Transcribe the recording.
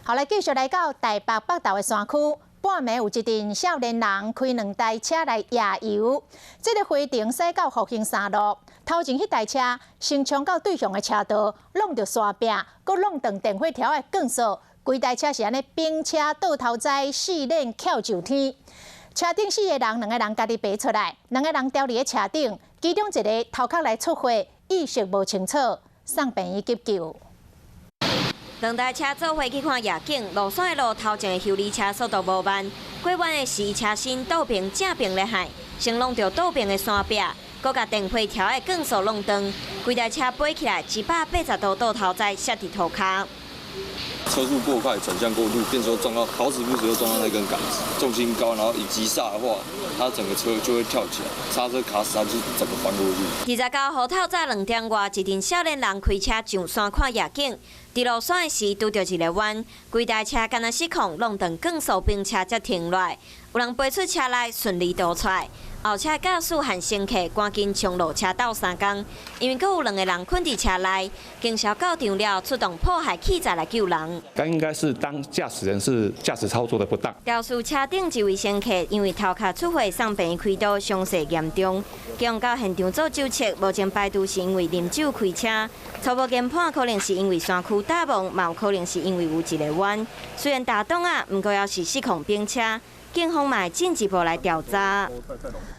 好來，繼續來到台北北投的山區，半暝有一陣少年人開兩台車來夜遊，這个回程駛到復興三路，頭前彼台車先衝到對向的車道，挵著山壁，閣挵斷電火柱的鋼索，規台車是按呢冰車倒頭栽，四輪翹上天。車頂四个人，兩个人家己爬出來，兩个人牢佇咧車頂，其中一个頭殼內出血，意識無清楚，送病院急救。兩台車做伙去看夜景，落山的路頭前的修理車速度無慢，過彎的時車身倒平正平咧害，先挵著倒爿的山壁，閣共電火柱的鋼索挵斷，規台車飛起來180度倒頭栽，摔佇塗跤。車速過快，轉向過度，變成說撞到好死不死又撞到那根桿子，重心高，然後一急剎的話，它整個車就會跳起來，剎車卡死，它就整個翻過去。29號透早2點外，一陣少年人開車上山看夜景，佇落山的時拄著一個彎，規台車敢若失控，挵斷鋼索冰車才停落來，有人爬出車內順利逃出來。後車駕駛和乘客趕緊衝落車鬥相共，因為閣有兩個人困佇車內，警消到場了，出動破害器材來救人。剛應該是當駕駛人是駕駛操作的不當。肇事車頂一位乘客因為頭殼出血送病院開刀，傷勢嚴重，送到現場做酒測，目前排除是因為啉酒開車，初步研判可能是因為山區大霧，嘛有可能是因為有一個彎。雖然打擋啊，毋過猶是失控冰車，警方嘛會進一步來調查。